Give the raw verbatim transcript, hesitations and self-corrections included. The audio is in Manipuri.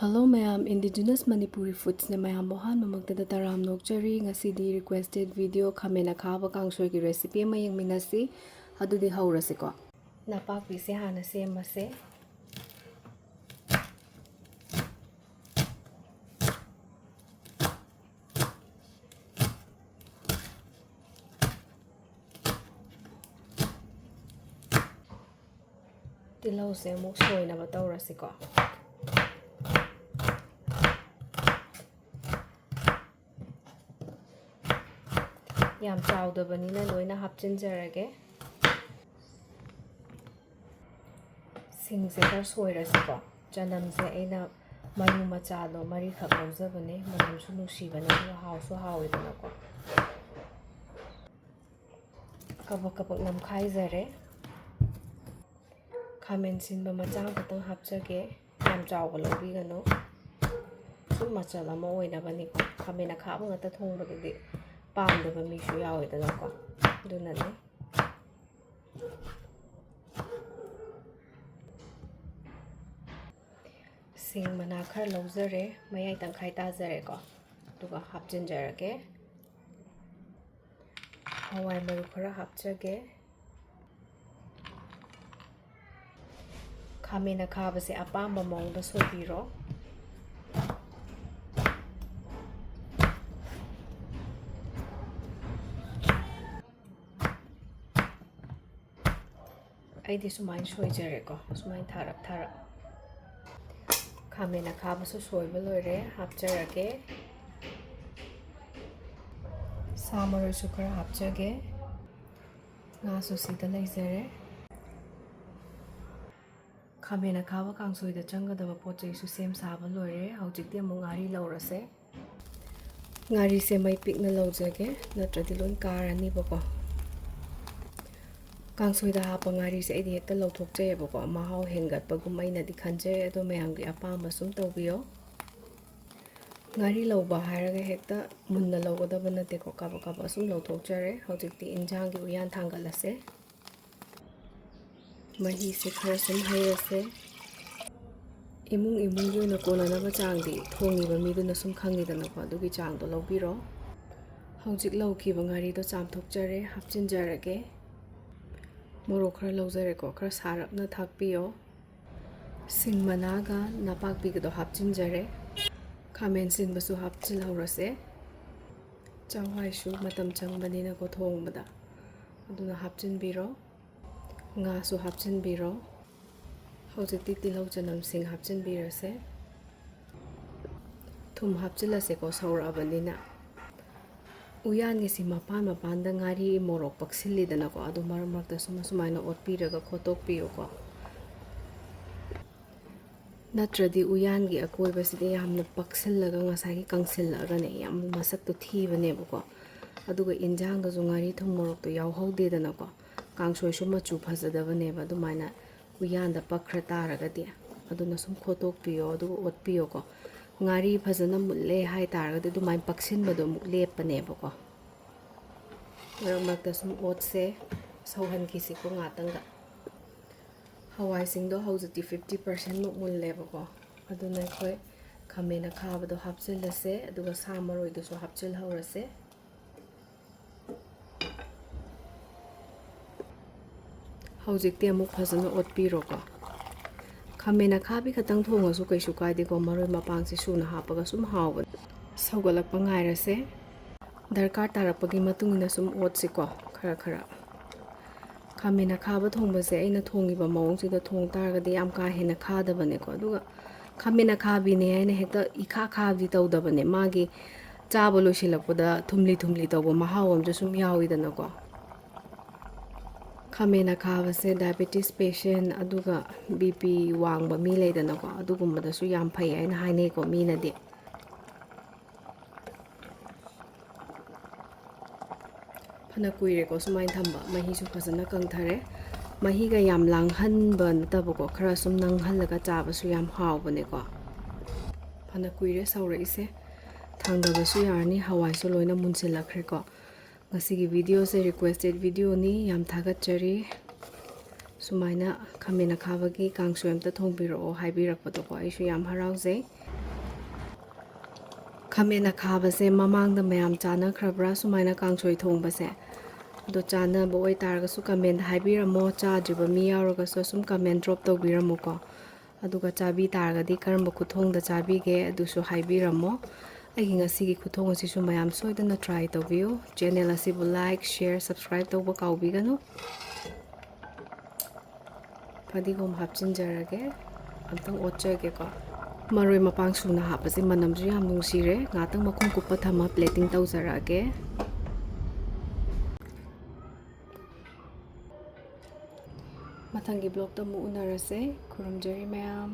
Hello ꯃꯌꯥꯝ, Indigenous Manipuri Foodsꯅ ꯃꯌꯥꯝꯕꯨ ꯑꯍꯥꯟꯕꯃꯛꯇꯗ ꯇꯔꯥꯝꯅ ꯑꯣꯛꯆꯔꯤ꯫ ꯉꯁꯤꯗꯤ requested video ꯈꯥꯃꯦꯟ ꯑꯈꯥꯕ ꯀꯥꯡꯁꯣꯏꯒꯤ recipe ꯑꯃ ꯌꯦꯡꯃꯤꯟꯅꯁꯤ꯫ ꯑꯗꯨꯗꯤ ꯍꯧꯔꯁꯤꯀꯣ꯫ ꯅꯄꯥꯛꯄꯤꯁꯦ ꯍꯥꯟꯅ ꯁꯦꯝꯃꯁꯦ꯫ ꯇꯤꯜꯍꯧꯁꯦ ꯑꯃꯨꯛ ꯁꯣꯏꯅꯕ ꯇꯧꯔꯁꯤꯀꯣ꯫ ꯌꯥꯝ ꯆꯥꯎꯗꯕꯅꯤꯅ ꯂꯣꯏꯅ ꯍꯥꯞꯆꯤꯟꯖꯔꯒꯦ꯫ ꯁꯤꯡꯁꯦ ꯈꯔ ꯁꯣꯏꯔꯁꯤꯀꯣ꯫ ꯆꯅꯝꯁꯦ ꯑꯩꯅ ꯃꯔꯨ ꯃꯆꯥꯗꯣ ꯃꯔꯤꯈꯛ ꯂꯧꯖꯕꯅꯦ, ꯃꯅꯝꯁꯨ ꯅꯨꯡꯁꯤꯕꯅꯦ ꯑꯗꯨꯒ ꯍꯥꯎꯁꯨ ꯍꯥꯎꯋꯦꯗꯅꯀꯣ꯫ ꯀꯕꯛ ꯀꯕꯛ ꯅꯝꯈꯥꯏꯖꯔꯦ꯫ ꯈꯥꯃꯦꯟ ꯁꯤꯟꯕ ꯃꯆꯥ ꯑꯃꯈꯛꯇꯪ ꯍꯥꯞꯆꯒꯦ, ꯌꯥꯝ ꯆꯥꯎꯕ ꯂꯧꯕꯤꯒꯅꯨ꯫ ꯁꯨꯝ ꯃꯆꯜ ꯑꯃ ꯑꯣꯏꯅꯕꯅꯤꯀꯣ꯫ ꯈꯥꯃꯦꯟ ꯑꯈꯥꯕ ꯉꯥꯛꯇ ꯊꯣꯡꯕꯗꯨꯗꯤ ꯄꯥꯝꯗꯕ ꯃꯤꯁꯨ ꯌꯥꯎꯋꯦꯗꯅꯀꯣ, ꯑꯗꯨꯅꯅꯦ꯫ ꯁꯤꯡ ꯃꯅꯥ ꯈꯔ ꯂꯧꯖꯔꯦ, ꯃꯌꯥꯏ ꯇꯪꯈꯥꯏ ꯇꯥꯖꯔꯦꯀꯣ, ꯑꯗꯨꯒ ꯍꯥꯞꯆꯤꯟꯖꯔꯒꯦ꯫ ꯍꯋꯥꯏ ꯃꯔꯨ ꯈꯔ ꯍꯥꯞꯆꯒꯦ꯫ ꯈꯥꯃꯦꯟ ꯑꯈꯥꯕꯁꯦ ꯑꯄꯥꯝꯕ ꯃꯑꯣꯡꯗ ꯁꯣꯏꯕꯤꯔꯣ꯫ ꯑꯩꯗꯤ ꯁꯨꯃꯥꯏꯅ ꯁꯣꯏꯖꯔꯦꯀꯣ, ꯁꯨꯃꯥꯏꯅ ꯊꯥꯔꯞ ꯊꯥꯔꯞ꯫ ꯈꯥꯃꯦꯟ ꯑꯈꯥꯕꯁꯨ ꯁꯣꯏꯕ ꯂꯣꯏꯔꯦ, ꯍꯥꯞꯆꯔꯒꯦ꯫ ꯁꯥ ꯃꯔꯣꯏꯁꯨ ꯈꯔ ꯍꯥꯞꯆꯒꯦ꯫ ꯉꯥꯁꯨ ꯁꯤꯗ ꯂꯩꯖꯔꯦ꯫ ꯈꯥꯃꯦꯟ ꯑꯈꯥꯕ ꯀꯥꯡꯁꯣꯏꯗ ꯆꯪꯒꯗꯕ ꯄꯣꯠ ꯆꯩꯁꯨ ꯁꯦꯝ ꯁꯥꯕ ꯂꯣꯏꯔꯦ꯫ ꯍꯧꯖꯤꯛꯇꯤ ꯑꯃꯨꯛ ꯉꯥꯔꯤ ꯂꯧꯔꯁꯦ꯫ ꯉꯥꯔꯤꯁꯦ ꯃꯩ ꯄꯤꯛꯅ ꯂꯧꯖꯒꯦ, ꯅꯠꯇ꯭ꯔꯗꯤ ꯂꯣꯏ ꯀꯥꯔꯅꯤꯕꯀꯣ꯫ ꯀꯥꯡꯁꯣꯏꯗ ꯍꯥꯞꯄ ꯉꯥꯔꯤꯁꯦ ꯑꯩꯗꯤ ꯍꯦꯛꯇ ꯂꯧꯊꯣꯛꯆꯩꯑꯕꯀꯣ, ꯃꯍꯥꯎ ꯍꯦꯟꯒꯠꯄꯒꯨꯝ ꯑꯩꯅꯗꯤ ꯈꯟꯖꯩ, ꯑꯗꯣ ꯃꯌꯥꯝꯒꯤ ꯑꯄꯥꯝꯕ ꯁꯨꯝ ꯇꯧꯕꯤꯌꯣ꯫ ꯉꯥꯔꯤ ꯂꯧꯕ ꯍꯥꯏꯔꯒ ꯍꯦꯛꯇ ꯃꯨꯟꯅ ꯂꯧꯒꯗꯕ ꯅꯠꯇꯦꯀꯣ, ꯀꯥꯕꯛ ꯀꯥꯕꯛ ꯁꯨꯝ ꯂꯧꯊꯣꯛꯆꯔꯦ꯫ ꯍꯧꯖꯤꯛꯇꯤ ꯏꯟꯖꯥꯡꯒꯤ ꯎꯌꯥꯟ ꯊꯥꯡꯒꯠꯂꯁꯦ꯫ ꯃꯍꯤꯁꯦ ꯈꯔ ꯁꯨꯝ ꯍꯩꯔꯁꯦ꯫ ꯏꯃꯨꯡ ꯏꯃꯨꯡꯒꯤ ꯑꯣꯏꯅ ꯀꯣꯟꯅꯅꯕ ꯆꯥꯡꯗꯤ ꯊꯣꯡꯉꯤꯕ ꯃꯤꯗꯨꯅ ꯁꯨꯝ ꯈꯪꯉꯤꯗꯅꯀꯣ, ꯑꯗꯨꯒꯤ ꯆꯥꯡꯗꯣ ꯂꯧꯕꯤꯔꯣ꯫ ꯍꯧꯖꯤꯛ ꯂꯧꯈꯤꯕ ꯉꯥꯔꯤꯗꯣ ꯆꯥꯝꯊꯣꯛꯆꯔꯦ, ꯍꯥꯞꯆꯤꯟꯖꯔꯒꯦ꯫ ꯃꯣꯔꯣꯛ ꯈꯔ ꯂꯧꯖꯔꯦꯀꯣ, ꯈꯔ ꯁꯥꯔꯞꯅ ꯊꯥꯛꯄꯤꯌꯣ꯫ ꯁꯤꯡ ꯃꯅꯥꯒ ꯅꯄꯥꯛꯄꯤꯒꯗꯣ ꯍꯥꯞꯆꯤꯟꯖꯔꯦ꯫ ꯈꯥꯃꯦꯟ ꯁꯤꯟꯕꯁꯨ ꯍꯥꯞꯆꯤꯜꯍꯧꯔꯁꯦ꯫ ꯆꯋꯥꯏꯁꯨ ꯃꯇꯝ ꯆꯪꯕꯅꯤꯅꯀꯣ ꯊꯣꯡꯕꯗ, ꯑꯗꯨꯅ ꯍꯥꯞꯆꯤꯟꯕꯤꯔꯣ꯫ ꯉꯥꯁꯨ ꯍꯥꯞꯆꯤꯟꯕꯤꯔꯣ꯫ ꯍꯧꯖꯤꯛꯇꯤ ꯇꯤꯜꯍꯧ ꯆꯅꯝꯁꯤꯡ ꯍꯥꯞꯆꯤꯟꯕꯤꯔꯁꯦ꯫ ꯊꯨꯝ ꯍꯥꯞꯆꯤꯜꯂꯁꯦꯀꯣ, ꯁꯧꯔꯛꯑꯕꯅꯤꯅ꯫ ꯎꯌꯥꯟꯒꯤꯁꯤ ꯃꯄꯥꯟ ꯃꯄꯥꯟꯗ ꯉꯥꯔꯤ ꯃꯣꯔꯣꯛ ꯄꯛꯁꯤꯜꯂꯤꯗꯅꯀꯣ, ꯑꯗꯨ ꯃꯔꯛ ꯃꯔꯛꯇ ꯁꯨꯝ ꯑꯁꯨꯃꯥꯏꯅ ꯑꯣꯠꯄꯤꯔꯒ ꯈꯣꯠꯇꯣꯛꯄꯤꯌꯨꯀꯣ꯫ ꯅꯠꯇ꯭ꯔꯗꯤ ꯎꯌꯥꯟꯒꯤ ꯑꯀꯣꯏꯕꯁꯤꯗꯤ ꯌꯥꯝꯅ ꯄꯛꯁꯤꯜꯂꯒ ꯉꯁꯥꯏꯒꯤ ꯀꯪꯁꯤꯜꯂꯛꯑꯒꯅꯦ, ꯌꯥꯝ ꯃꯁꯛꯇꯣ ꯊꯤꯕꯅꯦꯕꯀꯣ꯫ ꯑꯗꯨꯒ ꯏꯟꯖꯥꯡꯗꯁꯨ ꯉꯥꯔꯤ ꯊꯨꯝ ꯃꯣꯔꯣꯛꯇꯣ ꯌꯥꯎꯍꯧꯗꯦꯗꯅꯀꯣ, ꯀꯥꯡꯁꯣꯏꯁꯨ ꯃꯆꯨ ꯐꯖꯗꯕꯅꯦꯕ ꯑꯗꯨꯃꯥꯏꯅ ꯎꯌꯥꯟꯗ ꯄꯛꯈ꯭ꯔ ꯇꯥꯔꯒꯗꯤ꯫ ꯑꯗꯨꯅ ꯁꯨꯝ ꯈꯣꯠꯇꯣꯛꯄꯤꯌꯣ, ꯑꯗꯨꯒ ꯑꯣꯠꯄꯤꯌꯣꯀꯣ꯫ ꯉꯥꯔꯤ ꯐꯖꯅ ꯃꯨꯜꯂꯦ ꯍꯥꯏꯇꯥꯔꯒꯗꯤ ꯑꯗꯨꯃꯥꯏꯅ ꯄꯛꯁꯤꯟꯕꯗꯣ ꯑꯃꯨꯛ ꯂꯦꯞꯄꯅꯦꯕꯀꯣ꯫ ꯃꯔꯛ ꯃꯔꯛꯇ ꯁꯨꯝ ꯑꯣꯠꯁꯦ, ꯁꯧꯍꯟꯈꯤꯁꯤꯀꯣ ꯉꯥꯛꯇꯪꯒ꯫ ꯍꯋꯥꯏꯁꯤꯡꯗꯣ ꯍꯧꯖꯤꯛꯇꯤ fifty percent ꯃꯨꯛ ꯃꯨꯜꯂꯦꯕꯀꯣ꯫ ꯑꯗꯨꯅ ꯑꯩꯈꯣꯏ ꯈꯥꯃꯦꯟ ꯑꯈꯥꯕꯗꯣ ꯍꯥꯞꯆꯤꯜꯂꯁꯦ, ꯑꯗꯨꯒ ꯁꯥ ꯃꯔꯣꯏꯗꯨꯁꯨ ꯍꯥꯞꯆꯤꯜꯍꯧꯔꯁꯦ꯫ ꯍꯧꯖꯤꯛꯇꯤ ꯑꯃꯨꯛ ꯐꯖꯅ ꯑꯣꯠꯄꯤꯔꯣꯀꯣ꯫ ꯈꯥꯃꯦꯟ ꯑꯈꯥꯕꯤ ꯈꯛꯇꯪ ꯊꯣꯡꯉꯁꯨ ꯀꯩꯁꯨ ꯀꯥꯏꯗꯦꯀꯣ, ꯃꯔꯣꯏ ꯃꯄꯥꯡꯁꯦ ꯁꯨꯅ ꯍꯥꯞꯄꯒ ꯁꯨꯝ ꯍꯥꯎꯕꯅꯦ꯫ ꯁꯧꯒꯠꯂꯛꯄ ꯉꯥꯏꯔꯁꯦ꯫ ꯗꯔꯀꯥꯔ ꯇꯥꯔꯛꯄꯒꯤ ꯃꯇꯨꯡ ꯏꯟꯅ ꯁꯨꯝ ꯑꯣꯠꯁꯤꯀꯣ, ꯈꯔ ꯈꯔ꯫ ꯈꯥꯃꯦꯟ ꯑꯈꯥꯕ ꯊꯣꯡꯕꯁꯦ ꯑꯩꯅ ꯊꯣꯡꯉꯤꯕ ꯃꯑꯣꯡꯁꯤꯗ ꯊꯣꯡ ꯇꯥꯔꯒꯗꯤ ꯌꯥꯝ ꯀꯥ ꯍꯦꯟꯅ ꯈꯥꯗꯕꯅꯦꯀꯣ꯫ ꯑꯗꯨꯒ ꯈꯥꯃꯦꯟ ꯑꯈꯥꯕꯤꯅꯦ ꯍꯥꯏꯅ ꯍꯦꯛꯇ ꯏꯈꯥ ꯈꯥꯕꯗꯤ ꯇꯧꯗꯕꯅꯦ꯫ ꯃꯥꯒꯤ ꯆꯥꯕ ꯂꯣꯏꯁꯤꯜꯂꯛꯄꯗ ꯊꯨꯝꯂꯤ ꯊꯨꯝꯂꯤ ꯇꯧꯕ ꯃꯍꯥꯎ ꯑꯃꯁꯨ ꯁꯨꯝ ꯌꯥꯎꯋꯤꯗꯅꯀꯣ꯫ ꯈꯥꯃꯦꯟ ꯑꯈꯥꯕꯁꯦ diabetes patient ꯑꯗꯨꯒ B P ꯋꯥꯡꯕ ꯃꯤ ꯂꯩꯗꯅꯀꯣ, ꯑꯗꯨꯒꯨꯝꯕꯗꯁꯨ ꯌꯥꯝ ꯐꯩ ꯍꯥꯏꯅ ꯍꯥꯏꯅꯩꯀꯣ ꯃꯤꯅꯗꯤ꯫ ꯐꯅ ꯀꯨꯏꯔꯦꯀꯣ ꯁꯨꯃꯥꯏꯅ ꯊꯝꯕ, ꯃꯍꯤꯁꯨ ꯐꯖꯅ ꯀꯪꯊꯔꯦ꯫ ꯃꯍꯤꯒ ꯌꯥꯝ ꯂꯥꯡꯍꯟꯕ ꯅꯠꯇꯕꯀꯣ, ꯈꯔ ꯁꯨꯝ ꯅꯪꯍꯜꯂꯒ ꯆꯥꯕꯁꯨ ꯌꯥꯝ ꯍꯥꯎꯕꯅꯦꯀꯣ꯫ ꯐꯅ ꯀꯨꯏꯔꯦ ꯁꯧꯔꯛꯏꯁꯦ, ꯊꯥꯡꯗꯕꯁꯨ ꯌꯥꯔꯅꯤ, ꯍꯋꯥꯏꯁꯨ ꯂꯣꯏꯅ ꯃꯨꯟꯁꯤꯜꯂꯛꯈ꯭ꯔꯦꯀꯣ꯫ ꯉꯁꯤꯒꯤ videoꯁꯦ requested videoꯅꯤ, ꯌꯥꯝ ꯊꯥꯒꯠꯆꯔꯤ꯫ ꯁꯨꯃꯥꯏꯅ ꯈꯥꯃꯦꯟ ꯑꯈꯥꯕꯒꯤ ꯀꯥꯡꯁꯣꯏ ꯑꯝꯇ ꯊꯣꯡꯕꯤꯔꯛꯑꯣ ꯍꯥꯏꯕꯤꯔꯛꯄꯗꯣꯀꯣ, ꯑꯩꯁꯨ ꯌꯥꯝ ꯍꯔꯥꯎꯖꯩ꯫ ꯈꯥꯃꯦꯟ ꯑꯈꯥꯕꯁꯦ ꯃꯃꯥꯡꯗ ꯃꯌꯥꯝ ꯆꯥꯅꯈ꯭ꯔꯕ꯭ꯔꯥ ꯁꯨꯃꯥꯏꯅ ꯀꯥꯡꯁꯣꯏ ꯊꯣꯡꯕꯁꯦ? ꯑꯗꯣ ꯆꯥꯅꯕ ꯑꯣꯏꯇꯥꯔꯒꯁꯨ comment ꯍꯥꯏꯕꯤꯔꯝꯃꯣ, ꯆꯥꯗ꯭ꯔꯤꯕ ꯃꯤ ꯌꯥꯎꯔꯒꯁꯨ ꯁꯨꯝ comment drop ꯇꯧꯕꯤꯔꯝꯃꯨꯀꯣ꯫ ꯑꯗꯨꯒ ꯆꯥꯕꯤ ꯇꯥꯔꯒꯗꯤ ꯀꯔꯝꯕ ꯈꯨꯊꯣꯡꯗ ꯆꯥꯕꯤꯒꯦ ꯑꯗꯨꯁꯨ ꯍꯥꯏꯕꯤꯔꯝꯃꯣ꯫ ꯑꯩꯒꯤ ꯉꯁꯤꯒꯤ ꯈꯨꯊꯣꯡ ꯑꯁꯤꯁꯨ ꯃꯌꯥꯝ ꯁꯣꯏꯗꯅ try ꯇꯧꯕꯤꯌꯨ꯫ Channel ꯑꯁꯤꯕꯨ like, share, subscribe ꯇꯧꯕ ꯀꯥꯎꯕꯤꯒꯅꯨ꯫ ꯐꯗꯤꯒꯣꯝ ꯍꯥꯞꯆꯤꯟꯖꯔꯒꯦ꯫ ꯑꯝꯇꯪ ꯑꯣꯠꯆꯒꯦꯀꯣ꯫ ꯃꯔꯣꯏ ꯃꯄꯥꯡ ꯁꯨꯅ ꯍꯥꯞꯄꯁꯦ ꯃꯅꯝꯁꯨ ꯌꯥꯝ ꯅꯨꯡꯁꯤꯔꯦ꯫ ꯉꯥꯛꯇꯪ ꯃꯈꯨꯝ ꯀꯨꯞꯄ ꯊꯝꯃ plating ꯇꯧꯖꯔꯛꯑꯒꯦ꯫ ꯃꯊꯪꯒꯤ vlogꯇ ꯑꯃꯨꯛ ꯎꯅꯔꯁꯦ꯫ ꯈꯨꯔꯨꯝꯖꯔꯤ ꯃꯌꯥꯝ꯫